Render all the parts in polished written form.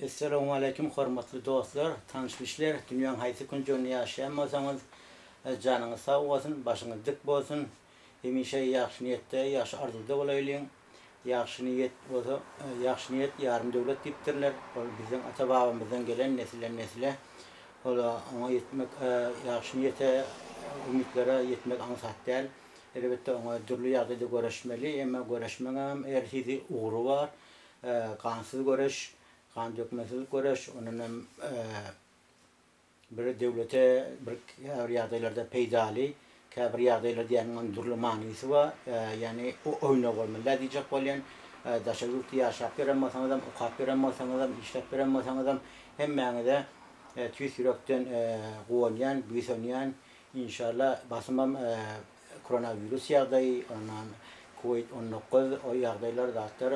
Essalawmaleýkim hormatly dostlar, tanyş-bilişler, dünýäň haýsy künjeginde ýaşaýan bolsaňyz, janyňyz sag bolsun, başyňyz dik bolsun, hemişe ýagşy niýetde, ýagşy arzuwda bolaýlyň. Ýagşy niýet bolsa, ýagşy niýet ýarym döwlet diýipdirler. Ol biziň ata-babamyzdan gelen nesilden-nesile. Ol oňa ýetmek, ýagşy niýete, umytlara ýetmek aňsat däl. Elbetde oňa dürli ýagdaýda göreşmeli, emma göreşmegiňem her hili ugry bar. Gansyz göreş, gan dökmesiz göreş, ondan hem bir döwlete bir käbir ýagdaýlarda peýdaly, käbir ýagdaýlar diýýäniň onuň dürli manysy bar. Ýagny oýna bolmaly däl diýjek bolýan. Daşary ýurtda ýaşap ýören bolsaňyzam, okap ýören bolsaňyzam, işläp ýören bolsaňyzam hemmäňize tüýs ýürekden guwanýan, buýsanýan. Inşallah basymam Koronawirus ýagdaýy, ondan Kowid 19 o ýagdaýlar zatlar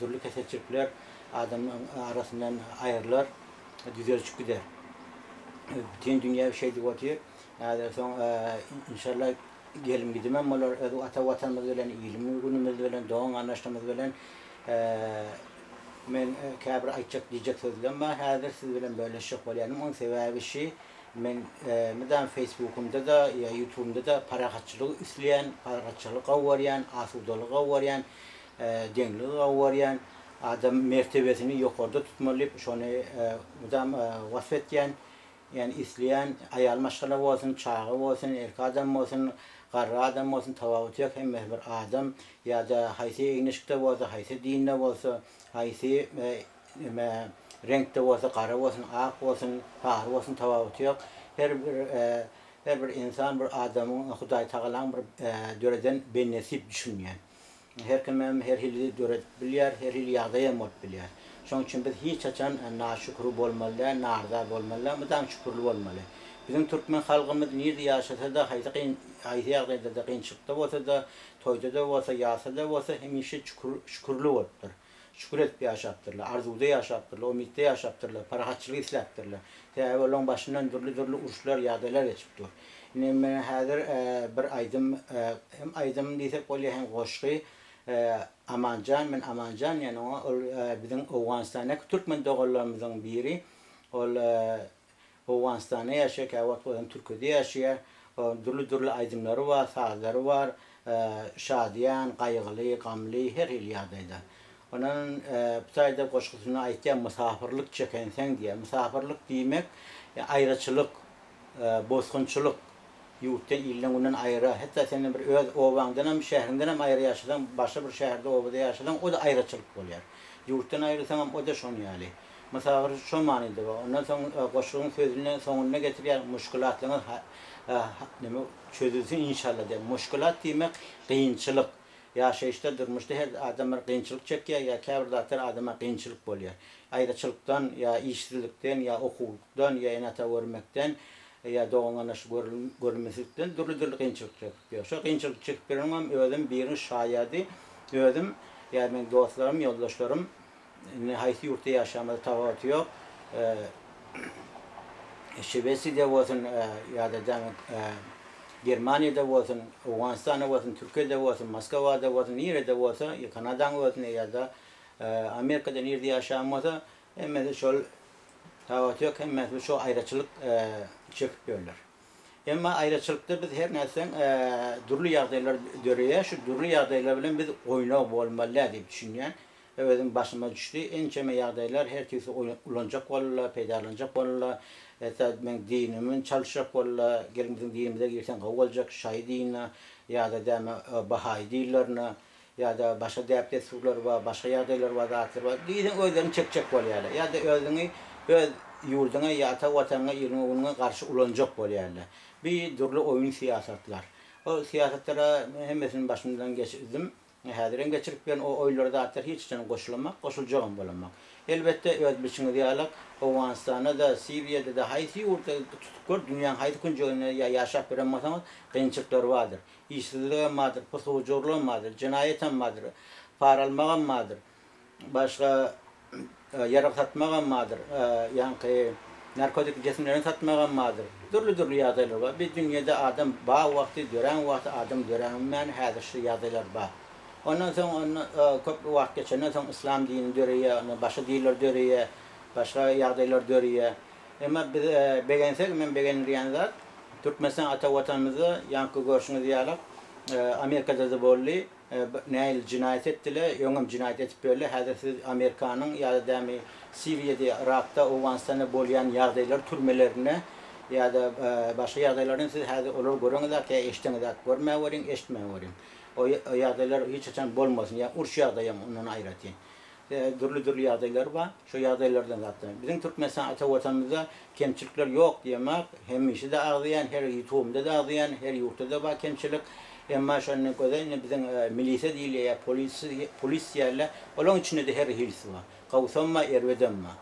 dürli keselçilikler adamlaryň arasyndan aýrylar, düzelişip gider. Bütin dünýä şeýdip otyr. Häzir soň inşallah gelim gidimem bolar öz ata watanymyz bilen, ilimiz günümiz bilen, dogan garyndaşlarymyz bilen. Men käbir aýtjak diýjek sözlerim bar häzir siz bilen bölüşjek bolýanym. Oň sebäbi şi Men mydam Facebookymda-da ýa Youtubymda-da parahatçylygy isleýän, parahatçylygy gowy görýän, asudalygy gowy görýän, deňligi gowy görýän, adam mertebesini ýokarda tutmaly diýip şony mydam wasp etýän, ýagny isleýän, aýal maşgala bolsun, çaga bolsun, erkek adam bolsun, garry adam bolsun tapawuty ýok hemmesi bir adam ýa-da haýsy egin-eşikde bolsa, haýsy dinde bolsa, haýsy Neme reňkde bolsa gara bolsun ak bolsun sary bolsun tapawuty ýok her bir her bir ynsan bir adamyň Hudaý Tagalaň bir döreden bendesi diýip düşünýän. Her kimem her hili döredip bilýär her hili ýagdaý hem bolup bilýär. Şoň üçin biz hiç haçan naşükür bolmaly däl narza bolmaly däl mydam şükürli bolmaly. Biziň türkmen halkymyz nirde ýaşasada haýsy kyn haýsy ýagdaýdada kynçylykda bolsada toýdada bolsa ýasada bolsa hemişe şükürli bolupdyr. Şükür edip ýaşapdyrlar, arzuwda ýaşapdyrlar, umytda ýaşapdyrlar, parahatçylyk isläpdirler. Sebäbi olaryň başyndan dürli-dürli uruşlar, ýagdaýlar geçip dur. Indi men häzir bir aýdym, hem aýdym diýsek bolýar, hem goşgy. Amanjan, men Amanjan diýen oňa, ol biziň Owganystandaky türkmen doganlarymyzyň biri. Ol Owganystanda ýaşaýar, käwagt bolsa Türkiýede ýaşaýar. Dürli-dürli aýdymlary bar, sazlary bar. Şadyýan, gaýgyly, gamly her hili ýagdaýda. Ondan bu taýda goşgusynda aýtýar, Mysapyrlyk çekenseň diýýär. Mysapyrlyk diýmek, aýraçylyk, bosgunçylyk, ýurtdan, ilden-günden aýra. Hatda senden bir öz obaňdanam, şäheriňdenem aýra ýaşasaň, başga bir şäherde, obada ýaşasaň, o-da aýraçylyk bolýar. Ýurtdan aýrylsaňam, o-da şonuň ýaly. Mysal şo manyda bar. Ondan soň goşgyň sözüni soňunda getirýär, Muşkulatlaryňyz neme çözülsin inşallah diýýär. Muşkulat diýmek kynçylyk. Ýaşaýyşda, durmuşda her adam bir kynçylyk çekýär ýa käbir zatlar adama kynçylyk bolýar. Aýraçylykdan ýa işsizlikden ýa okuwlykdan ýa ene-ata görmekden ýa dogan-garyndaş görülmesizlikden dürli-dürli kynçylyk çekip ýör. Şo kynçylyk çekip ýöreniňem özüm biriniň şaýady. Özüm ýa meň dostlarym, ýoldaşlarym Indi haýsy ýurtda ýaşamyz tapawuty ýok. Şwesiýada bolsun ýa-da Germaniýada bolsun, Owganystanda bolsun, Türkiýede bolsun, Moskwada bolsun, nirede bolsa, Kanadaň özünde ýa-da Amerikada nirede ýaşaýan bolsa, hemmesi şol tapawuty ýok, hemmesi şo aýraçylyk çekip ýörler. Emma aýraçylykda biz her nätseň dürli ýagdaýlar döreýär, şu dürli ýagdaýlar bilen biz oýnag bolmaly däl diýip düşünýän. Özüm başyma düşdi. Ençeme ýagdaýlar her tüýsli ulanjak boldular, peýdalanjak boldular. Hatda meň dinimi çalyşjak boldular. Geliň biziň dinimize girseň gowy boljak, şaýy dinine ýa-da däme bahaýy dinlerine ýa-da başga däp-dessurlar bar, başga ýagdaýlar bar, zatlar bar. Diýseň özlerini çekjek bolýarlar. Ýa-da özüňi öz ýurduňa ýa ata watanyňa, iliňe-günüňe garşy ulanjak bolýarlar. Bi dürli oýun syýasatlar. O syýasatlara hemmesini başymdan geçirdim. Häzirem geçirip ýörün o oýlara zatlar hiç haçan goşulamak, goşuljagam bolamak. Elbetde öz bilşiňiz ýalak Owganystanda-da, Siriýada-da haýsy ýurtda tutup gör dünýäň haýsy künjeginde ýa ýaşap ýören bolsaňyz kynçylyklar bardyr. Işsizligem bardyr, pysgujurlygam bardyr, jenaýatam bardyr, para almagam bardyr. Başga ýarag satmagam bardyr, ýaňky narkotik jisimlerini satmagam bardyr. Dürli-dürli ýagdaýlar bar. Bir dünýede adam bar wagty, dörän wagty adam döränmän häzir şu ýagdaýlar bar. Ondan soň onda köp wagt geçenden soň yslam dini döreýär, ondan başga dinler döreýär. Başga ýagdaýlar döreýär. Emma biz begensek, men begendirýän zat, Türkmenistan ata Watanymyzda ýaňky görşüňiz ýalak Amerikada-da boldy, nähili jenaýat etdiler, öňem jenaýat edip ýörler, häzir siz Amerikanyň ýa-da dämi Siriýada, Yrakda, Owganystanda bolýan ýagdaýlar türmelerinde ýa-da başga ýagdaýlardan siz häzir olary göreňizak ýa eşdeňizak, görmäweriň, eşitmäweriň. O ýagdaýlar hiç haçan bolmasyn, ýa uruş ýagdaýam ondan aýratyn. Dürli-dürli ýagdaýlar bar. Şo ýagdaýlardan zatdan. Biziň Türkmenistan ata Watanymyzda kemçilikler ýok diýemok. Hemişe-de agzaýan, her ýutubymda-da agzaýan, her ýurtda-da bar kemçilik. Emma şonda gözel indi biziň milisiýa diýilýär ýa polisiýa, polis diýýärler. Olaň içinde-de her hilisi bar. Gowusam bar, erbedem bar.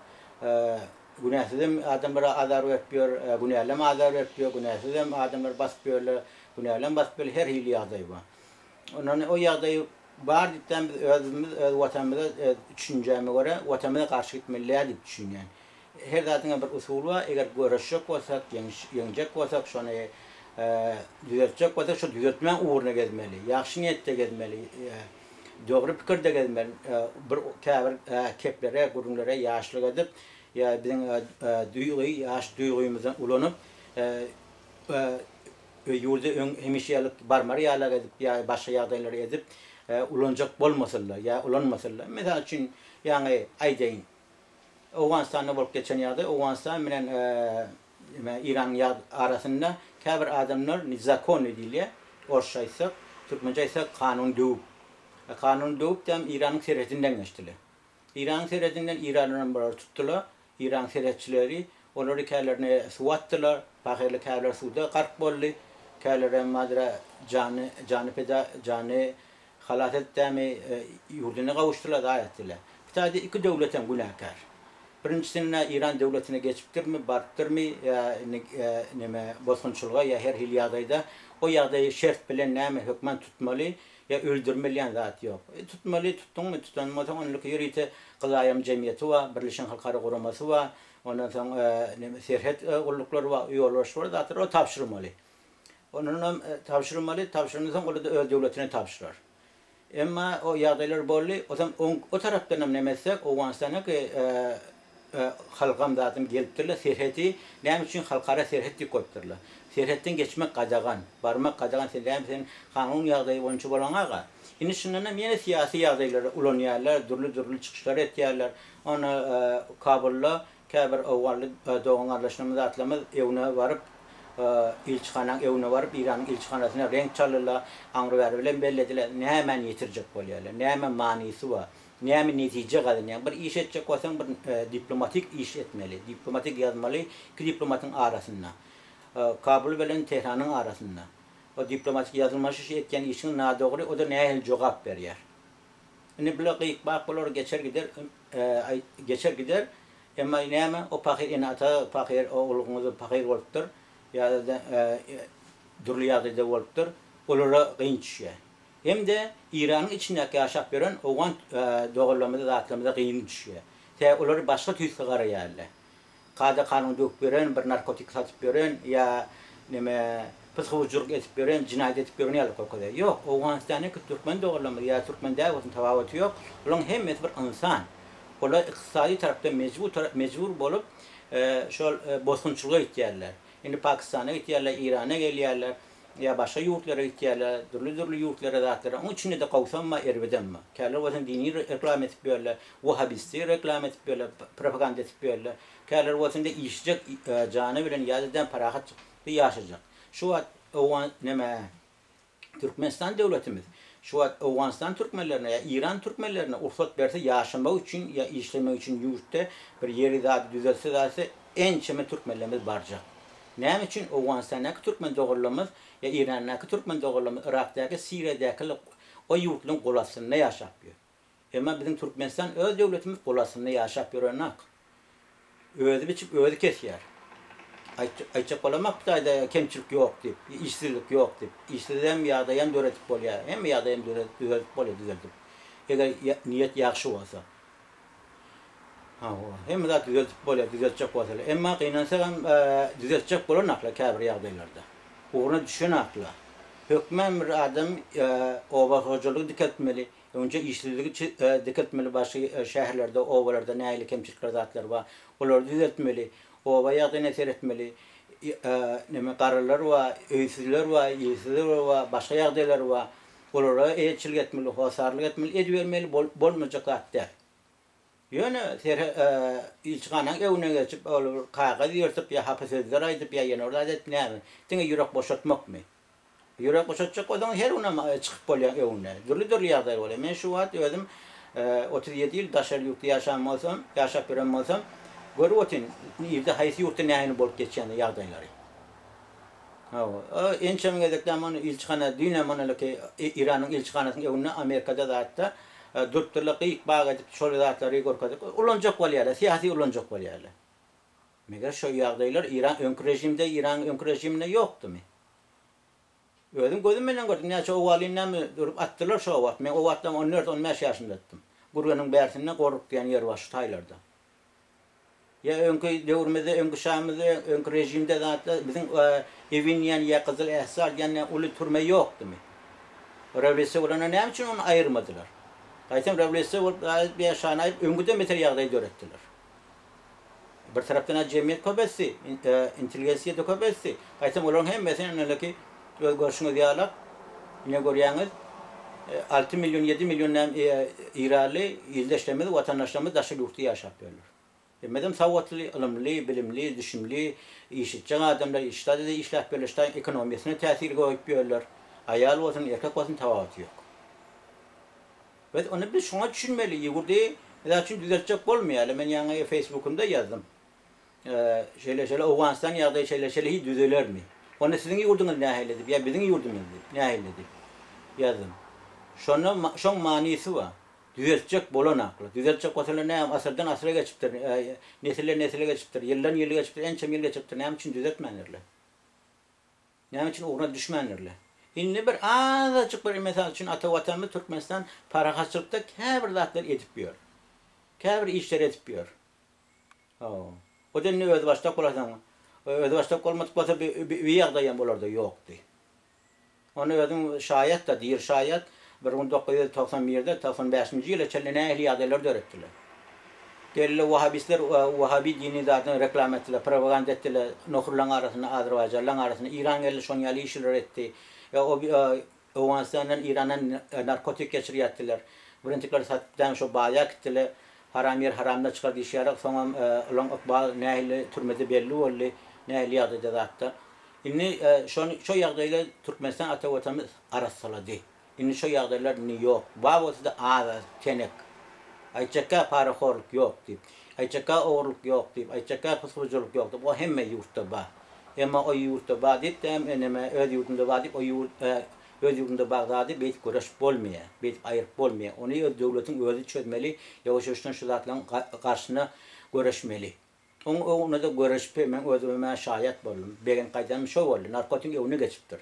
Günäsizem adamlara azar berip ýör, günälem azar berip ýör, günäsizem adamlary basyp ýörler, günälem basyp ýörler, her hili ýagdaý bar. Ondan o ýagdaýy bar diýipdem biz özümiz öz watanymyza öz düşünjäme görä watanymyza garşy gitmeli däl diýip düşünýän. Her zadyňam bir usuly bar, eger göreşjek bolsak, ýeňiş ýeňjek bolsak, şony düzeltjek bolsak şo düzeltmäň ugruna gezmeli, ýagşy niýetde gezmeli, dogry pikirde gezmeli, bir käbir keplere, gürrüňlere ýaşlyk edip ýa biziň duýgy, ýaş duýgymyzdan ulanyp Ýurda öň hemişe ýaly barmar ýalak edip ýa başga ýagdaýlary edip ulanjak bolmasynlar ýa ulanmasynlar. Mysal üçin ýaňy aýdaýyn. Owganystanda bolup geçen ýagdaý Owganystan bilen Eýranyň arasynda käbir adamlar nezakonnyý diýilýär. Orsça aýtsak, türkmençe aýtsak kanuny döwüp. Kanuny döwüp däm Eýranyň serhedinden geçdiler. Eýranyň serhedinden Eýranlaram bulary tutdular. Eýran serhetçileri olary kälerini suwa atdylar, pahyrly käbirleri suwda gark boldy, kälerem madra jany jany peda jany halas edip dämi ýurduna gawuşdylar zaý etdiler. Bu taýda iki döwletem günäkär. Birinjisinde Eýran döwletine geçipdirmi, barypdyrmy ýa indi neme bozgunçylyga ýa her hili ýagdaýda o ýagdaýy şert bilen näme hökman tutmaly Ýa öldürmeli zat ýok. E, tutmaly, tutduňmy, tutan bolsaň, onluk ýörite Gyzaýam jemgyýeti bar, Birleşen Halkara Guramasy bar, ondan soň neme serhet gulluklary bar, ýolbaşçy zatlar o tabşyrmaly. Ondanam tabşyrmaly, tabşyrandan soň olar-da öz döwletine tabşyrar. Emma o ýagdaýlar boldy, o soň o tarapdanam neme etsek, Owganystandaky Halkam zadam gelipdirler, serhedi näme üçin halkara serhet diýip goýupdyrlar. Serhetden geçmek gadagan, barmak gadagan, sen näme sen kanun ýagdaýy boýunça bolaňaga. Indi şundanam ýene syýasy ýagdaýlary ulanýarlar, dürli-dürli çykyşlar etýärler. Onda Kabulda käbir owganly dogan-gardaşlarymyz zatlarymyz öňüne baryp, ilçihanaň öňüne baryp, Eýranyň ilçihanasyna reňk çaldylar, aňry-bäri bilen bellediler. Nämäni ýetirjek bolýarlar, näme manysy bar? Näme netije gazanýaň? Bir iş etjek bolsaň bir diplomatik iş etmeli. Diplomatik ýazmaly iki diplomatyň arasynda. Kabul bilen Tehranyň arasynda. O diplomatik ýazylmaşy şu etýän işiň nadogry o-da nähili jogap berýär. Indi bular gyk-bak bolar geçer gider geçer gider. Emma näme o pahyr ene-ata pahyr ogul-gyzy pahyr bolupdyr ýa-da dürli ýagdaýda bolupdyr. Olara gyn düşýär. Hem-de Eýranyň içindäki ýaşap ýören owgan doganlarymyza zatlarymyza gyn düşýär. Sebäbi olary başga tüýsli garaýarlar. Kada-kanun döwüp ýören, bir narkotik satyp ýören ýa neme pysgybujurlyk edip ýören, jenaýat edip ýören ýaly görkezýär. Ýok, Owganystandaky türkmen doganlarymyz ýa türkmen däl bolsun tabawaty ýok, olaryň hemmesi bir ynsan. Olar ykdysady tarapdan mejbur mejbur bolup şol bosgunçylyga gitýärler. Indi Pakistana gitýärler, Eýrana gelýärler. Ýa başga ýurtlara gitýärler, dürli-dürli ýurtlara zatlara, oň içinde-de gowsam bar, erbedem bar. Käler bolsa dini reklama edip ýörler, wahabisti reklama edip ýörler, propaganda edip ýörler. Käler bolsa-da işjek jany bilen ýa-da parahat ýaşajak. Şu wagt Owgan neme Türkmenistan döwletimiz şu wagt Owganystan türkmenlerine ýa Eýran türkmenlerine ursat berse ýaşamak üçin ýa işlemek üçin ýurtda bir ýeri zady düzelse zatsa ençeme türkmenlerimiz barjak. Näme üçin Owganystandaky türkmen doganlarymyz ýa Eýrandaky türkmen doganlarymyz Yrakdaky Siriýadaky o ýurtlaryň gol astynda ýaşap ýör. Emma biziň Türkmenistan öz döwletimiz gol astynda ýaşap ýörenak. Özi biçip özi kesýär. Aýtjak bolamak bu taýda kemçilik ýok diýip, işsizlik ýok diýip. Işsizem ýagdaýam döredip bolýar. Hemme ýagdaýam düzeldip bolýar düzeldip. Eger niýet ýagşy bolsa. Hawa, hemme zat düzeldip bolýar, düzeltjek bolsalar. Emma gynansagam, düzeltjek bolanaklar käbir ýagdaýlarda. Ugruna düşenaklar. Hökmän bir adam oba hojalygy dikeltmeli. Öňünçä işsizligi dikeltmeli başga şäherlerde, obalarda nähili kemçilikler zatlar bar, olary düzeltmeli. Oba ýagdaýyna seretmeli. Neme garrylar bar, öýsüzler bar, ilsizler bar, başga ýagdaýlar bar. Olara eýeçilik etmeli, hossarlyk etmeli, edibermeli bolmajak zat däl. Ýöne ilçihanaň öňüne geçip, ol bir kagyz ýyrtyp ýa hapa sözler aýdyp ýa ýene bir zat edip näme, diňe ýürek boşatmakmy? Ýürek boşatjak bolsaň her günem çykyp bolýar öňüne. Dürli-dürli ýagdaý bolýar. Men şu wagt özüm 37 ýyl daşary ýurtda ýaşan bolsam, ýaşap ýören bolsam, görüp otyryn, nirde, haýsy ýurtda nähili bolup geçýän ýagdaýlary. Hawa, ençeme gezek näme ony ilçihana, düýnem onalaki Iranyň ilçihanasynyň öňünde Amerikada zatda durupdyrlar, gyk-bak edip şol zatlary görkezip, ulanjak bolýarlar, syýasy ulanjak bolýarlar. Meger şo ýagdaýlar Iran öňki režimde, Iranyň öňki režiminde ýokdumy? Özüm gözüm bilen gördüm, näçe owalyny näme durup atdylar şo wagt. Men o wagtlam on dört, on bäş ýaşymdadym. Gürgeniň bärsinde Gorruk diýen ýer bar şu taýlarda. Ýa öňki döwrümizde, öňki şamyzda, öňki režimde zatlar biziň Ewin diýen ýa Gyzyl Ähsar diýen uly türme ýokdumy? Rewolýusiýa bolanda näme üçin ony aýyrmadylar? Gaýtam rewolýusiýa bolup ýa şany aýryp öňküden beter ýagdaý döretdiler. Bir tarapdan-a jemgyýet köp ösdi, intelligensiýa-da köp ösdi. Gaýtam olaryň hemmesini ynanaki öz görşüňiz ýalak, ine görýäňiz, 6 million, 7 million näme eýranly ildeşlerimiz, watandaşlarymyz daşary ýurtda ýaşap ýörler. Hemmesem sowatly, ylymly, bilimli, düşümli, işitjeň adamlar, işdada-da işläp ýörler, ştaýyň ekonomiýasyna täsir goýup ýörler. Aýal bolsun, erkek bolsun tapawuty ýok. Biz ony biz şoňa düşünmeli, ýurdy mysal üçin düzeltjek bolmaýarlar. Men ýaňy Facebookymda ýazdym. Şeýle şeýle Owganystan ýagdaýy şeýle şeýle hiç düzelermi? Onda siziň ýurduňyz nähili diýip, ýa biziň ýurdumyz diýip, nähili diýip ýazdym. Şonda şoň manysy bar. Düzeltjek bolanaklar. Düzeltjek bolsalar näme asyrdan asyra geçipdir, nesilden nesile geçipdir, ýyldan ýyla geçipdir, ençeme ýyl geçipdir. Näme üçin düzeltmändirler? Näme üçin ugruna düşmändirler? Indi bir azajyk bir mysal üçin ata Watanymyz Türkmenistan parahatçylykda käbir zatlar edip ýör. Käbir işleri edip ýör. Hawa. O-da indi özbaşdak bolasaň, özbaşdak bolmadyk bolsa bi ýagdaýam olarda ýokdy. Ony özüň şaýat-da, diri şaýat, 1991-de, 95-nji ýyla çenli nähili ýagdaýlar döretdiler. Geldi wahabistler wahabi dini zadyny reklama etdiler, propaganda etdiler, nohurlaryň arasynda, azerbaýjanlaryň arasynda. Iran geldi şonuň ýaly işler etdi. Owganystandan, Irandan narkotik geçirýärdiler. Birinjikleri satyp däm şo baýa gitdiler. Haram ýer haramdan çykar diýşi ýaly, soňam olaň ykbal nähili türmede belli boldy, nähili ýagdaýda zatda. Indi şony şo ýagdaýlar Türkmenistan ata Watanymyz arassalady. Indi şo ýagdaýlar indi ýok. Bar bolsada az-az, tenek. Aýtjakka parahorluk ýok diýip, aýtjakka ogurlyk ýok diýip, aýtjakka pusgulyjylyk ýok diýip, o hemme ýurtda bar. Emma o ýurtda bar diýip däm neme öz ýurdunda bar diýip o ýurt öz ýurdunda bar zady beýdip göreşip bolmaýar, beýdip aýryp bolmaýar. Ony öz döwletiň özi çözmeli, ýuwaş-ýuwaşdan şu zatlaryň garşyna göreşmeli. Oň öňünde-de göreşip men özümem-ä şaýat boldum. Begenip gaýdanym şo boldy. Narkotigiň öňüne geçipdir.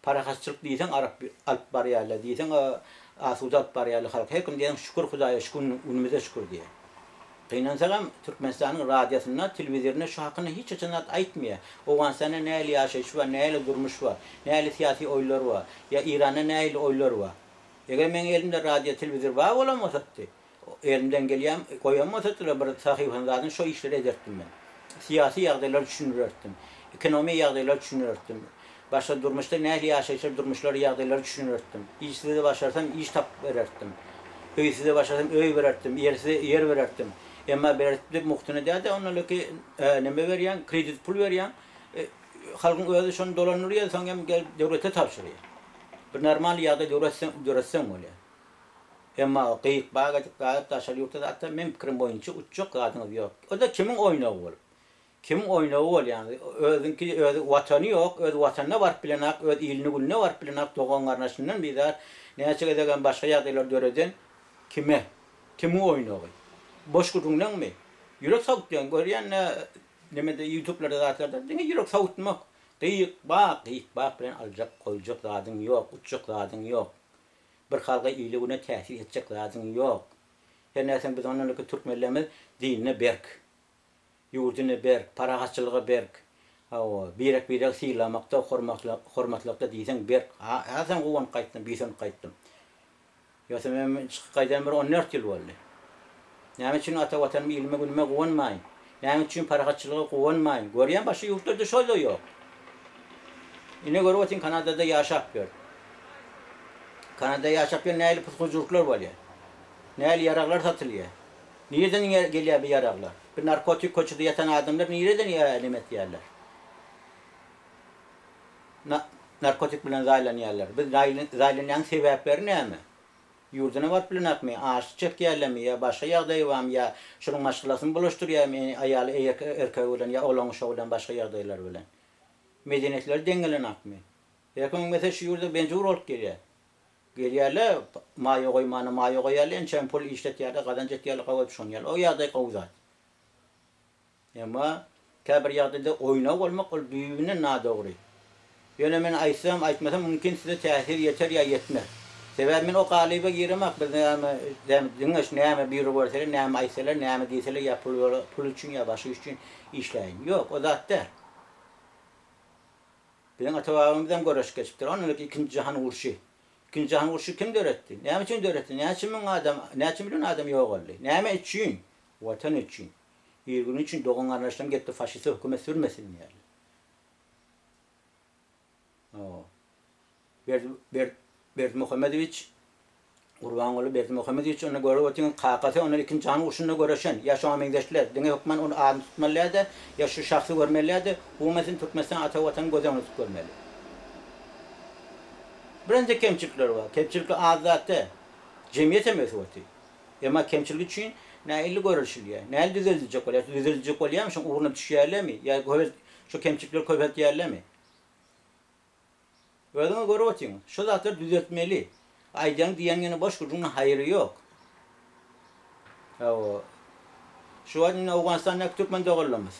Parahatçylyk diýseň arap alyp barýarlar, diýseň asuda alyp barýarlar halky. Her kim diýseň şükür Hudaýa şu gün günümize şükür diýýär. Gynansagam Türkmenistanyň radiosynda, telewizorynda şu hakynda hiç haçan zat aýtmaýar. Owganystanda nähili ýaşaýyş bar, nähili durmuş bar, nähili syýasy oýlar bar, ýa Iranda nähili oýlar bar. Eger meň elimde radio, telewizor bar bolan bolsatdy, Elimden gelýän goýan bolsadylar bir sahypany zadyny şo işleri edertdim men. Syýasy ýagdaýlary düşündirertdim. Ekonomiýa ýagdaýlary düşündirertdim. Başga durmuşda nähili ýaşaýyşlar durmuşlary ýagdaýlary düşündirertdim. Işsize başarsam iş tapyp berertdim. Öýsüze başarsam öý berertdim, ýersize ýer berertdim. Emma berertdik mugtuna däl-de ondan öki neme berýäň kredit pul berýäň. Halkyň özi şony dolandyrýar soň hem gelip döwlete tabşyrýar. Bir normal ýagdaý döretseň döretseň bolýar. Emma gyýyk bag edip gaýyp daşary ýurtda zatda meň pikirim boýunça uçjak zadyňyz ýok. O-da kimiň oýnagy bolup? Kimiň oýnagy bolýaňyz? Özüňki öz watany ýok, öz watanyna baryp bilenak, öz ilini gününe baryp bilenak, dogan garyndaşyndan bizar, näçe gezegem başga ýagdaýlar döreden kime? Kimiň oýnagy? Boş gürrüňleňmi? Ýürek sowutýaň görýän-dä nemede ýutublarda zatlarda diňe ýürek sowutmak. Gyýyk bag, gyýyk bag bilen aljak goýjak zadyň ýok, uçjak zadyň ýok. Bir halka ile güne täsir etjek zadyň ýok. Her nätseň biz ondan öňki türkmenlerimiz dinine berk. Ýurduna berk, parahatçylyga berk. Hawa, birek biregi sylamakda, hormatlakda diýseň berk. Hasam guwanyp gaýtdym, buýsanyp gaýtdym. Ýogsa men çykyp gaýdan bir 14 ýyl boldy. Näme üçin ata Watanym ilime günüme guwanmaýyn? Näme üçin parahatçylyga guwanmaýyn? Görýän başga ýurtlarda şol-da ýok. Ine görüp otyryn Kanadada ýaşap ýör. Kanadada ýaşap ýör nähili pusgujylyklar bolýar. Nähili ýaraglar satylýar. Nireden gelýär bu ýaraglar? Bu narkotik köçede ýatan adamlar nireden neme etýärler? Narkotik bilen zaýlanýarlar. Bu zaýlanýanyň sebäpleri näme? Ýurduna baryp bilenakmy, açlyk çekýärlermi ýa başga ýagdaýy barmy ýa şonuň maşgalasyny bulaşdyrýarmy aýaly erkegi bilen ýa oglan uşagy bilen başga ýagdaýlar bilen. Medeniýetleri deň gelenakmy? Erkek meselem şu ýurda mejbur bolup gelýär. Gelýärler maýa goýmana maýa goýýarlar ençeme pul işletýärler gazanç etýärler gowy edip şony ýaly. O ýagdaý gowy zat. Emma käbir ýagdaýda oýna bolmak ol düýbünden nadogry. Ýöne men aýtsam, aýtmasam mümkin size täsir ýeter ýa ýetmez. Sebäbi men o galyba giremak, biz näme, näme diňe şu näme buýruk berseler, näme aýtsalar, näme diýseler ýa pul pul üçin ýa başga iş üçin işläýin. Ýok, o zat däl. Biziň ata-babamyz hem göreşip geçipdir. Ondan öňki ikinji jahan urşy. Ikinji jahan urşy kim döretdi? Näme üçin döretdi? Näçe müň adam, näçe million adam ýogaldy? Näme üçin? Watan üçin. Bir gün üçin dogan garyndaşlarym gelipdi faşistler hökümet sürmesin diýýärler. Hawa. Berdi Ber Berdimuhamedowiç Gurbanguly Berdimuhamedowiç ony görüp otyň kakasy ondan ikinji jahan urşunda göreşen ýa şoňa meňzeşler diňe hökman ony adyny tutmaly dälde ýa şu şahsy görmeli dälde umuman sen Türkmenistan ata watany göz öňünde tutup görmeli. Birinji kemçilikler bar. Kemçilikler az zat däl. Jemgyýet hem ösüp otyr. Emma kemçilik üçin nähili göreşilýär? Nähili düzeldiljek bolýar? Düzeldiljek bolýarmy? Şoň ugruna düşýärlermi? Ýa köpelt şu kemçilikleri köpeltýärlermi? Özüňiz görüp otyňyz. Şu zatlary düzeltmeli. Aýdýan diýýän ýene boş gürrüňiň haýry ýok. Hawa. Şu wagt indi Owganystandaky türkmen doganlarymyz.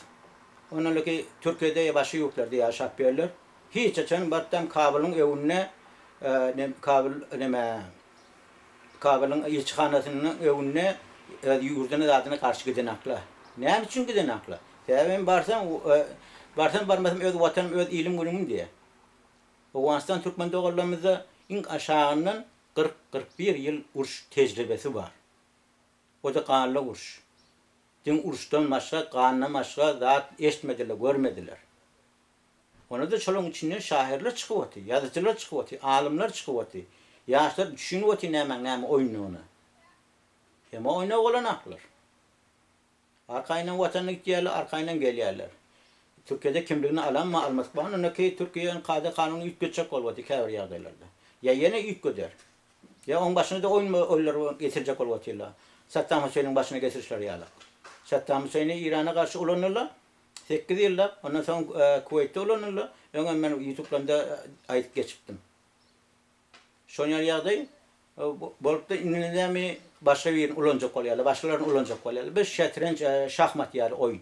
Ondanlaki Türkiýede ýa başga ýurtlarda ýaşap ýörler. Hiç haçan barypdam Kabulyň öňünde Kabul neme Kabylyň ilçihanasynyň öňünde öz ýurduny zadyna garşy gidenaklar. Näme üçin gidenaklar? Sebäbi men barsam, barsam barmasam öz watanym, öz ilim günüm diýýär. Owganystan türkmen doganlarymyzda iň aşagyndan 40, 41 ýyl uruş tejribesi bar. O-da ganly uruş. Diňe uruşdan başga, gandan başga zat eşitmediler, görmediler. Onda-da şolaryň içinden şahyrlar çykyp otyr, ýazyjylar çykyp otyr, alymlar çykyp otyr. Ýaşlar düşünip otyr nämäň näme oýundygyna. Emma oýna bolanaklar. Arkaýyndan watanyna gitýärler, arkaýyndan gelýärler. Türkiýede kimligini alanmy, almadyk bar. Onda ki Türkiýe kada-kanuny üýtgetjek bolup otyr käbir ýagdaýlarda. Ýa ýene üýtgeder. Ýa oň başyna-da oýun oýunlar getirjek bolup otyrlar. Saddam Hüseýniň başyna getirişleri ýalak. Saddam Hüseýni Eýrana garşy ulandylar. 8 ýyllap, ondan soň Kuweýtde ulanyldy. Öňem men ýutublarymda aýdyp geçipdim. Şon ýaly ýagdaý bolupdy. Indi näme başga birini ulanjak bolýarlar, başgalaryny ulanjak bolýarlar. Bir şetrenç, şahmat ýaly oýun.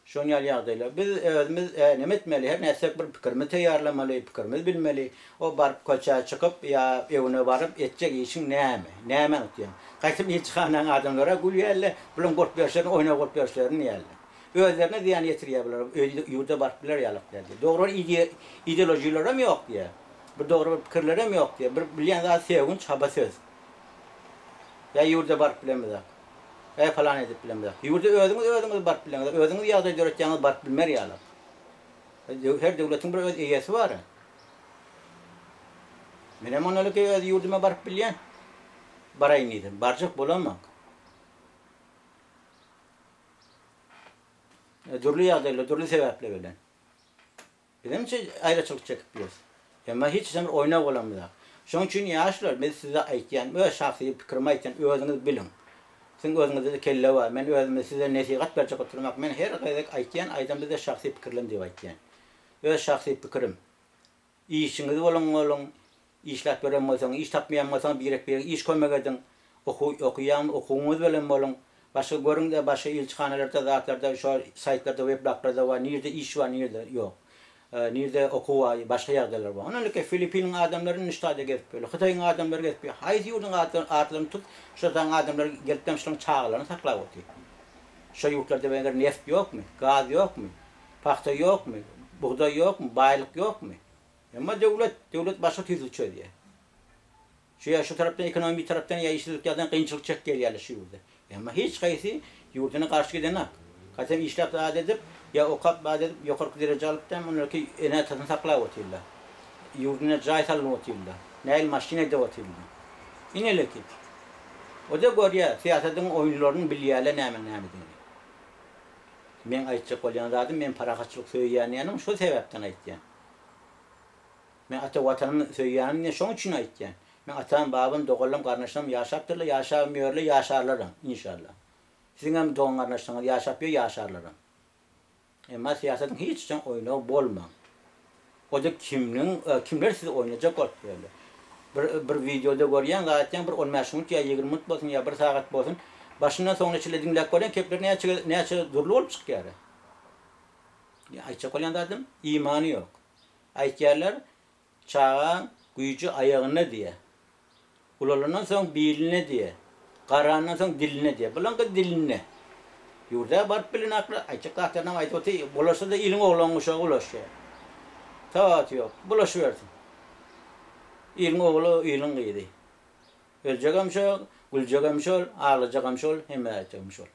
Şon ýaly ýagdaýlar. Biz özümiz neme etmeli, her nätsek bir pikirimizi taýýarlamaly, pikirimizi bilmeli. O baryp köçä çykyp ýa öwüne baryp etjek işiň näme? Nämäni utýaň? Gaýtam ilçihanaň adamlara gülýärler, bulaň bolup ýörşlerini, oýnag bolup ýörşlerini diýýärler. Özlerine zyýan ýetirýär bular, ýurda baryp biler ýalak däl diýýär. Dogry bir ideolojilerem ýok diýýär. Bir dogry bir pikirlerem ýok diýýär. Bir bilýän zady sögünç, hapa söz. Ýa ýurda baryp bilemizok. Ýa palan edip bilemizok. Ýurda özüňiz özüňiz baryp bileňiz, özüňiz ýagdaý döretýäňiz baryp bilmer ýalak. Her döwletiň bir öz eýesi bar. Menem onaliki öz ýurduma baryp bilýän. Baraýyn diýsem, barjak bolamak. Dürli ýagdaýlar, dürli sebäpler bilen. Bizem aýraçylyk çekip ýörüs. Emma hiç haçan bir oýnag bolamyzak. Şonuň üçin ýaşlar, men size aýtýan, öz şahsy pikirimi aýtýan, özüňiz biliň. Siziň özüňizde-de kelle bar. Men özüme size nesihat berjek oturmak. Men her gezek aýtýan, aýdamda-da şahsy pikirlem diýip aýtýan. Öz şahsy pikirim. Işiňiz bolan boluň, işläp ýören bolsaň, iş tapmaýan bolsaň birek-birege iş kömek ediň. Okuw okuýaňmy, okuwyňyz bilen boluň. Başga görüň-de, başga ilçihanalarda, zatlarda, şo saýtlarda, webloglarda bar, nirde iş bar, nirde ýok. Nirde okuw bar, başga ýagdaýlar bar. Ondan öňki Filippiniň adamlary indi şu taýda gezip ýörler. Hytaýyň adamlary gezip ýör. Haýsy ýurduň atlaryny tut, şo taýyň adamlary gelipdem şolaryň çagalaryny saklap otyr. Şo ýurtlarda meger neft ýokmy, gaz ýokmy, pagta ýokmy, bugdaý ýokmy, baýlyk ýokmy? Emma döwlet, döwlet başga tüýsli çözýär. Şu ýa şu tarapdan ekonomik tarapdan ýa işsizlik ýagdaýyndan kynçylyk çekip gelýärler şu ýurda. Emma hiç haýsy ýurduna garşy gidenak. Gaýtam işläp zat edip, ýa okap zat edip ýokarky dereje alyp däm onlarky ene-atasyny saklap otyrlar. Ýurduna jaý salynyp otyrlar. Nähili maşyn edip otyrlar. Ineleki. O-da görýär, syýasatyň oýunlaryny bilýärler nämäň nämedigini. Meň aýtjak bolýan zadym men parahatçylyk söýýän diýenim şol sebäpden aýtýan. Men ata watanymy söýýänim diýen şoň üçin aýtýan. Men atam, babam, doganlarym, garyndaşlarym ýaşapdyrlar, ýaşabam ýörler, ýaşarlaram, inşallah. Siziňem dogan garyndaşlaryňyz ýaşap ýör, ýaşarlaram. Emma syýasatyň hiç haçan oýnagy bolmaň. O-da kimniň, kimler sizi oýnajak bolup ýörler. Bir bir wideoda görýäň, zat etýäň, bir on bäş minut ýa 20 minut bolsun ýa bir sagat bolsun, başyndan soňuna çenli diňläp görýäň, kepler näçe näçe dürli bolup çykýar. Aýtjak bolýan zadym, imany ýok. Aýtýarlar, çagaň güýji aýagynda diýýär. Ulalandan soň bilinde diýýär. Garandan soň dilinde diýýär. Bulaňky dilinde. Ýurda baryp bilenaklar, aýtjak zatlarynam aýdyp otyr. Bulaşsa-da iliň oglanyň uşagy bulaşýar. Tapawuty ýok. Bulaşybersin. Iliň ogly, iliň gyzy. Öljegem şol, güljegem şol, aglajagam şol, hemme aýtjagam şol.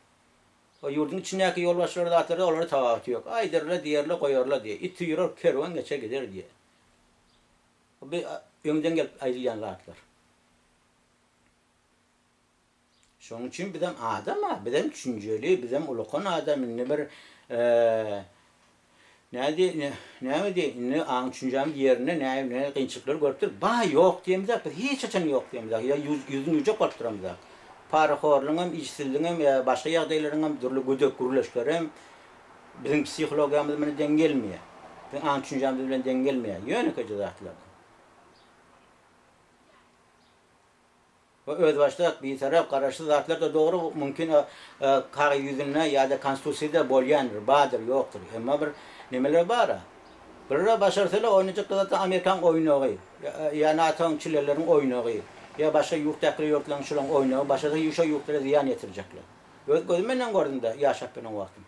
O ýurduň içindäki ýolbaşçylar zatlarda olara tapawuty ýok. Aýdarlar, diýerler, goýarlar diýýär. It üýrer, kerwen geçer gider diýýär. Bu öňden gelip aýdylýan zatlar. Şonuň üçin bizem adam-a, bizem düşünjeli, bizem ulakan adam, indi bir Nädi, näme diý, indi aň düşünjämiz ýerinde näme näme kynçylyklar görüpdir. Ba, ýok diýemizok, biz hiç haçan ýok diýemizok, ýa ýüzüni ýuwjak bolup duramyzok. Parahorlugyňam, işsizligiňem ýa başga ýagdaýlaryňam, dürli gödek gürleşlerem biziň psihologiýamyz bilen deň gelmeýär. Biziň aň düşünjämiz bilen deň gelmeýär. Ýönekeýje zatlardan. We özbaşdak, bitarap, garaşsyz zatlar-da dogry, mümkin kagyz ýüzünde ýa-da konstitusiýada bolýandyr, bardyr, ýokdur. Emma bir nemeler bar-a. Bular-a başarsalar oýnajak zatlar Amerikaň oýnagy, ýa NATO-nyň çileleriň oýnagy, ýa başga ýurtdaky ýurtlaryň şolaryň oýnagy, başarsa şo ýurtlara zyýan ýetirjekler. Öz gözüm bilen gördüm-de ýaşap ýören wagtym.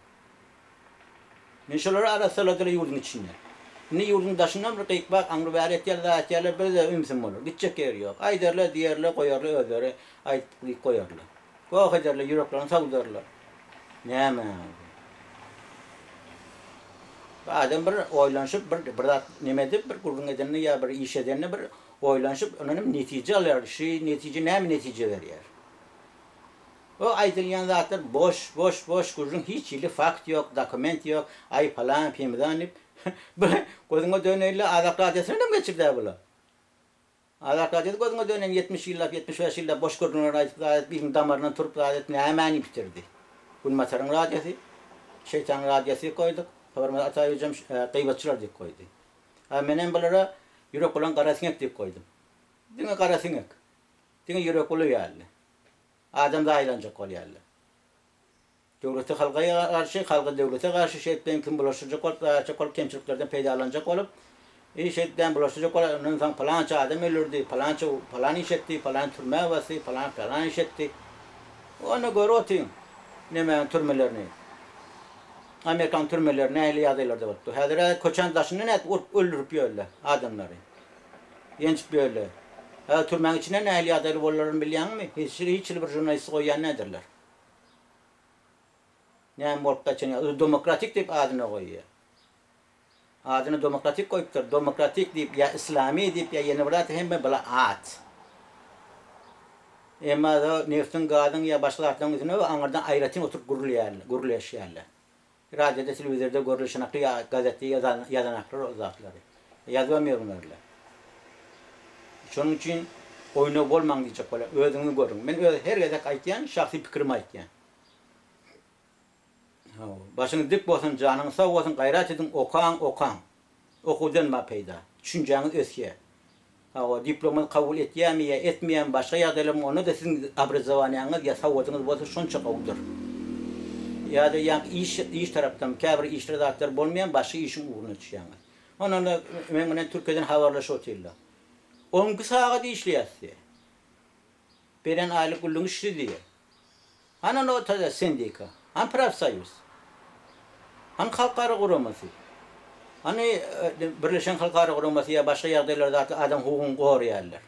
Indi şolary arassaladylar ýurduň içinde. Indi ýurduň daşyndan bir gyk-bak aňry-bäri etýärler, zat etýärler, bir-de ümsüm bolar. Gitjek ýeri ýok. Aýdarlar, diýerler, goýarlar özleri aýdyp diýip goýarlar. Goh ederler, ýüreklerini sowdarlar. Näme bu? Bir adam bir oýlanyşyp, bir bir zat neme edip, bir gürrüň edende ýa bir iş edende bir oýlanyşyp, ondan hem netije alýar. Şu netije näme netije berýär? Bu aýdylýan zatlar boş, boş, boş gürrüň hiç hili fakt ýok, dokument ýok, aý palan, pimzan diýip bir gözüňe döneýinle Azat radiosyny hem geçirdä bular. Azat radiosy gözüňe döneýin 70 ýyllap, 75 ýyllap boş gürrüňleri aýdyp zat edip iliň damaryndan turup zat edip nämäni bitirdi. Günbataryň radiosy, şeýtanyň radiosy diýip goýduk. Saparmyrat Ataýewijem gyýbatçylar diýip goýdy. A menem bulara ýürek bolan gara siňek diýip goýdum. Diňe gara siňek. Diňe ýürek uly ýaly. Adam zaýalanjak bolýarlar. Döwleti halka garşy, halky döwlete garşy şeýtmeýin kim bulaşdyrjak bolup, zaýaçak bolup, kemçiliklerden peýdalanjak bolup, i şeýtmän bulaşdyrjak bolar, ondan soň palança adam öldürdi, palança palan iş etdi, palan türmä basdy, palan palan iş etdi. Onda görüp otyň nemäniň türmelerini. Amerikanyň türmeleri nähili ýagdaýlarda bolupdyr. Häzir-ä köçäň daşynda nädip urup öldürip ýörler adamlary. Ýenjip ýörler. Häzir türmäň içinde nähili ýagdaýly bolalaryny bilýäňmi? Hiç hiç hili bir žurnalisti goýýan däldirler. Näme bolup gaçan ýa demokratik diýip adyna goýýar. Adyny demokratik goýupdyr. Demokratik diýip ýa islami diýip ýa ýene bir zat hemme bula at. Emma neftiň, gazyň ýa başga zatlaryň üstünde aňyrdan aýratyn oturyp gürleýärler, gürleşýärler. Radioda, telewizorda görlüşenakly ýa gazetde ýazan ýazanaklar ol zatlary. Ýazybam ýörmärler. Şonuň üçin oýnag bolmaň diýjek bolýan. Özüňizi görüň. Men öz her gezek aýtýan, şahsy pikirimi aýtýan. Hawa, başyňyz dik bolsun, janyňyz sag bolsun, gaýrat ediň, okaň, okaň. Okuwdan bar peýda. Düşünjäňiz ösýär. Hawa, diplomy kabul etýärmi ýa etmeýärmi, başga ýagdaýlarmy, onda-da siziň obrazowaniýaňyz ýa sowadyňyz bolsa şonça gowudyr. Ýa-da ýaňky iş, iş tarapdan käbir işler zatlar bolmaýar, başga işiň ugruna düşýäňiz. Ondan-da meň bilen Türkiýeden habarlaşyp otyrlar. On iki sagat işleýäs diýýär. Beren aýlyk gullugyň işçisi diýýär. Hany nota sendika? Hany profsoýuz? Hany halkara guramasy? Hany Birleşen Halkara Guramasy ýa başga ýagdaýlar zatlar adam hukugyny goraýarlar?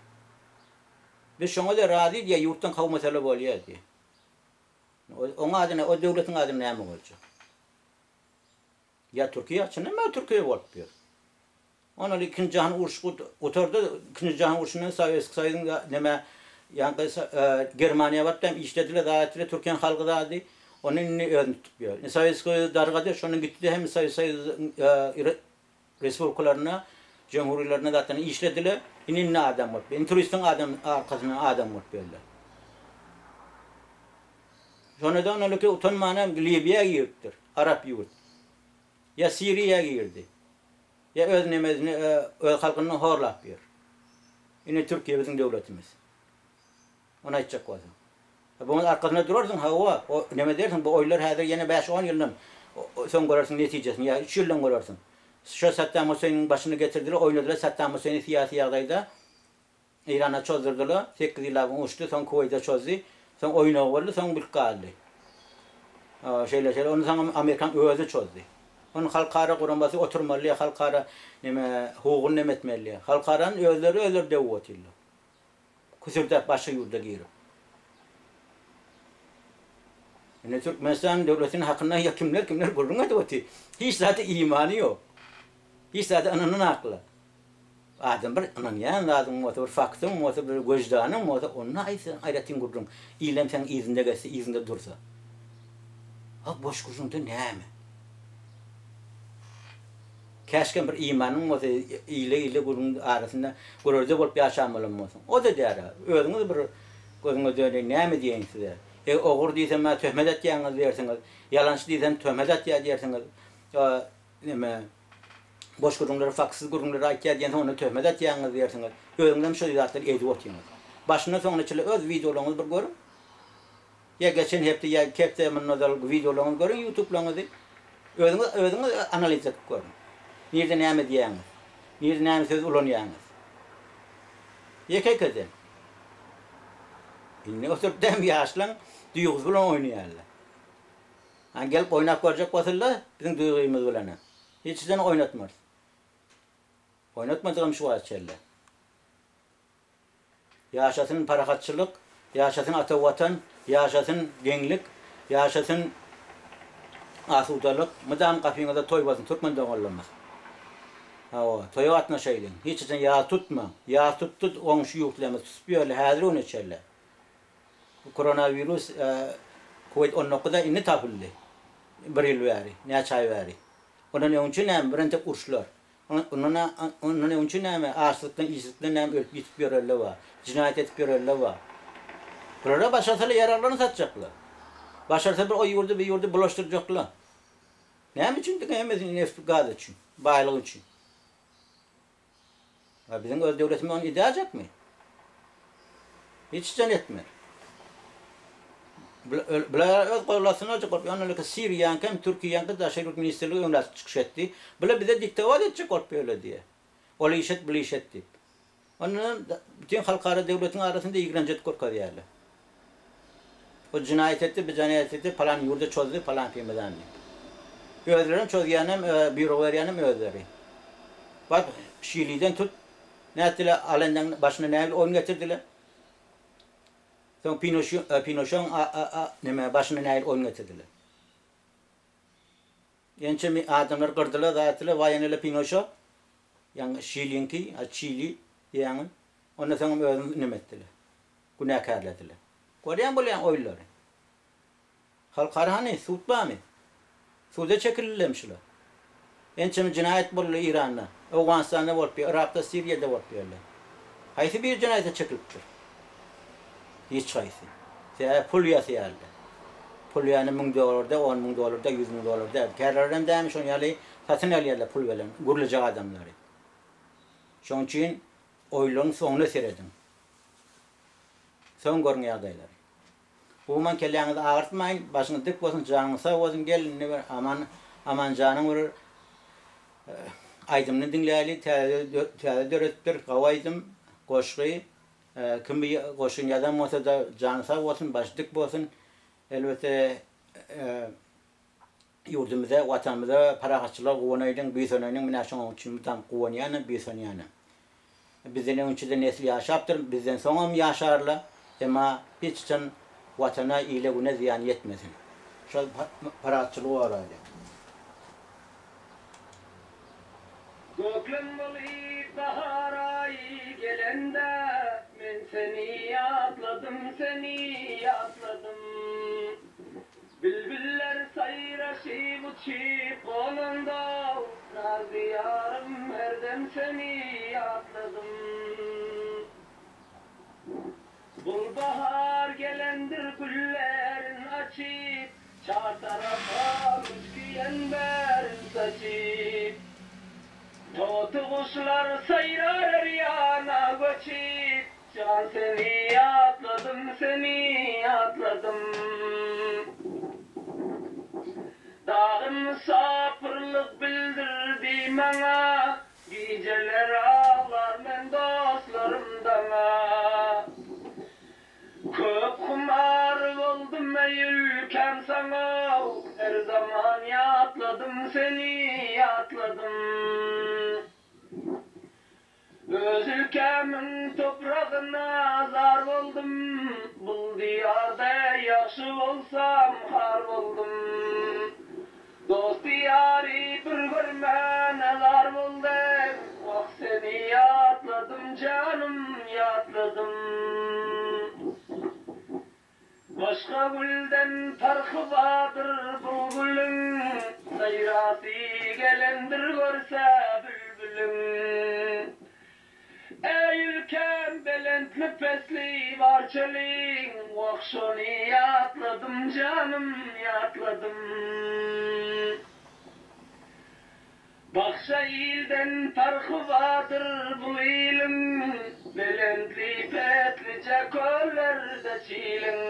Biz şoňa-da razy diýýär, ýurtdan kowmasala bolýar diýýär. Oň ady o döwletiň ady näme boljak? Ýa Türkiýe, çyndan Türkiýe bolup ýör. Ondan ikinji jahan urşy gutardy. Ikinji jahan urşundan Sowetskiý Soýuzyň neme ýaňky Germaniýa baryp hem işlediler, zat etdiler, Türkiýäniň halky zady. Ondan indi özüni tutup ýör. Indi Sowetskiý Soýuz dargady, şondan gitdi hem Sowet Soýuzyň respublikalaryna, jemhuriýelerine zatlaryna işlediler. Indi indi adam bolup. Indi turistiň adam arkasyndan adam bolup ýörler. Şonda-da ondan utanman hem Liwiýa giripdir. Arap ýurt. Ýa Siriýa girdi. Ýa öz nemesini öz halkyny horlap ýör. Ine Türkiýe biziň döwletimiz. Ony aýtjak bolsaň. Buň arkasynda durarsyň hawa, o neme dersiň bu oýlar häzir ýene bäş-on ýyldan soň görersiň netijesini ýa üç ýyldan görersiň. Şo Saddam Hüseýniň başyny getirdiler oýnadylar Saddam Hüseýni syýasy ýagdaýda Eýrana çozdurdylar, sekiz ýyllap uruşdy, soň Kuweýde çozdy, soň oýnagy boldy, soň bilk galdy. Şeýle şeýle, ondan soňam Amerikan özi çozdy. Ony halkara guramasy oturmaly, halkara neme hukugyny neme etmeli. Halkarany özleri özleri döwüp otyrlar. Küsürdäp başga ýurda girip. Indi Türkmenistan döwletiniň hakynda ýa kimler kimler gürrüň edip otyr. Hiç zada imany ýok. Hiç zada ynananaklar. Adam bir ynanýan zadyň bolsa, bir faktyň bolsa, bir wyždanyň bolsa, onda aýtsaň aýratyn gürrüň. Ilem seň yzynda gezse, yzyňda dursa. A boş gürrüňde näme? Käşgem bir imanyň bolsa, ile-ile gürrüň arasynda görelde bolup ýaşan bolan bolsaň. O-da däl-ä. Özüňiz bir gözüňe döneýin, näme diýeýin size? Eger ogry diýsem-ä töhmet atýaňyz diýersiňiz. Ýalançy diýsem töhmet atýar diýersiňiz. Neme, boş gürrüňleri, faktsyz gürrüňleri aýtýar diýensoň onda töhmet atýaňyz diýersiňiz. Özüňizem şo zatlary edip otyrňyz. Başyndan soňuna çenli öz wideolaryňyzy bir görüň. Ýa geçen hepde ýa iki hepde mundan ozal wideolaryňyzy görüň ýutublaryňyzy. Özüňiz özüňiz analiz edip görüň. Nirde näme diýýäňiz. Nirde näme söz ulanýaňyz. Ýeke-ýekeden. Indi oturyp däm ýaşlaň duýgusy bilen oýnaýarlar. Ha gelip oýnap görjek bolsalar biziň duýgymyz bilen hiç hiçden oýnatmarys. Oýnatmadygam şu wagta çenli. Ýaşasyn parahatçylyk, ýaşasyn ata watan, ýaşasyn deňlik, ýaşasyn asudalyk, mydam gapyňyzda toý bolsun türkmen doganlarymyz. Hawa, toýa gatnaşaýlyň. Hiç haçan ýas tutmaň. Ýas tutdy goňşy ýurtlarymyz tutup ýörler häzir güne çenli. Koronawirus Kowid 19 a indi tapyldy. Bir ýyl bäri, näçe aý bäri. Ondan öňçe näme, birentek uruşlar. Ondan ondan öňçe näme, açlykdan, işsizlikden näme ölüp ýitip ýörenler bar. Jenaýat edip ýörenler bar. Bulara başarsalar ýaraglaryny satjaklar. Başarsa bir o ýurdy, bu ýurdy bulaşdyrjaklar. Näme üçin diňe hemmesi neft, gaz üçin, baýlyk üçin. A biziň öz döwletimiz ony edäýjekmi? Hiç haçan etmez. Bular öz golastyna aljak bolup, ýöne Siriýaňky hem Türkiýäňki daşary ýurt ministrligi öňräk çykyş etdi. Bular bize diktowat etjek bolup ýörler diýýär. Ol iş et, bul iş et diýip. Ondan bütin halkara döwletiň arasynda ýigrenç edip görkezýärler. O jenaýat etdi, bu jenaýat etdi, palan ýurda çozdy, palan pimizan diýip. Özlerem çozýanam, buýruk berýänem özleri. Bak, Şiliden tut, nätdiler, Alendeň başyna nähili oýun getirdiler. Soň Pinoşi, Pinoşoň neme, başyna nähili oýun getirdiler. Ençeme adamlar gyrdylar, zat etdiler, waýenele Pinoşo, ýaňy Şiliňki, Çili diýýäňiz. Ondan soňam özüni neme etdiler. Günäkärlediler. Görýän bolýaň oýunlary. Halkara hany, sud barmy? Suda çekildilermi şular? Ençeme jenaýat boldy Eýranda, Owganystanda bolup ýör, Yrakda, Siriýada bolup ýörler. Haýsy biri jenaýata çekilipdir? Hiç haýsy. Sebäbi pul ýasaýarlar. Pul ýany müň dollar däl, 10 müň dollar däl, 100 müň dollar däl. Kärlerem dämi şoň ýaly satyn alýarlar pul bilen gürlejek adamlary. Şoň üçin oýunlaryň soňuna serediň. Soň görüň ýagdaýlary. Umuman kelläňizi agyrtmaýyn, başyňyz dik bolsun, janyňyz sag bolsun, gel indi bir Aman Amanjanyň bir aýdymyny diňläýli, täze täze döredipdir, gowy aýdym, goşgy. Kim bu goşgyny ýazan bolsa-da jany sag bolsun, başy dik bolsun. Elbetde ýurdumyza, Watanymyza, parahatçylyga guwanaýlyň, buýsanaýlyň, menä şoň üçin mydam guwanýanam, buýsanýanam. Bizden öňçi-de nesil ýaşapdyr, bizden soňam ýaşarlar. Emma hiç haçan Watana, ile-güne zyýan ýetmesin. Şol parahatçylygy goraýly. Göklem bolup bahar aýy gelende, Men seni ýatladym, seni ýatladym. Bilbiller saýraşyp uçyp gonanda, Nazly ýarym her dem seni ýatladym. Bul bahar gelendir güllerin açyp, Çar tarapa müşki enberin saçyp. Toty guşlar saýrar her ýana göçüp, Jan seni ýatladym, seni ýatladym. Dagy mysapyrlyk bildirdi maňa, Gijeler aglar men dostlarym daňa. Köp humar boldum eý ülkäm saňa, Her zaman ýatladym seni ýatladym. Öz ülkämiň topragyna zar boldum, Bul diýarda ýagşy bolsam har boldum. Dosty-ýary bir görmäne zar boldym, Wah, seni ýatladym, janym, ýatladym. Başga gülden parhy bardyr bul gülüň, Saýrasy gelendir görse bülbüliň. Eý ülkäm belentli-pesli bar çölüň, Wah, şony ýatladym, janym, ýatladym. Bagşa ilden parhy bardyr bu iliň, Belentli-peslije köllerde çiliň.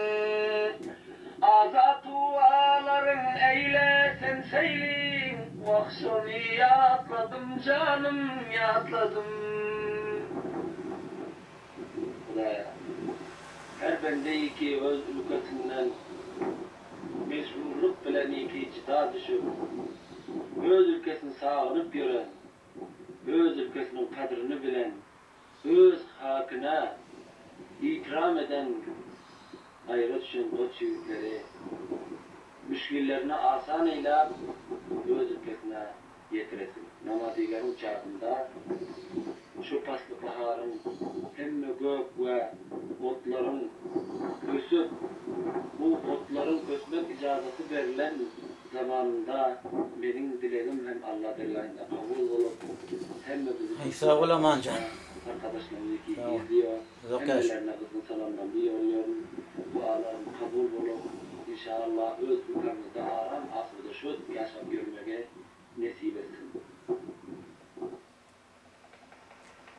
Azat howalaryň eýle sen seýliň, Wah, şony ýatladym, janym, ýatladym. Hudaýa, her bendeýi ki öz ülkesinden mejburlyk bilen iki jyda düşüp, öz ülkesini sagynyp ýören, öz ülkesiniň kadryny bilen, öz hakyna ikram eden gaýra düşen goç ýigitleri müşgillerini asan eýläp, öz ülkesine ýetiresin. Namazigäriň çagynda şu pasly baharyň hemme gök we otlaryň ösüp, bu otlaryň ösmek ijazasy berlen zamanynda meniň dilegim hem Alla dergahynda kabul bolup, hemme bizi Hey, sag bol Amanjan. Arkadaşlarymyz iki Sag bol. izliyor. Uzak ýaş. Hemmelerine gyzgyn salamlarymy ýolluyorum. Dualarym kabul bolup, inşallah öz ülkämize.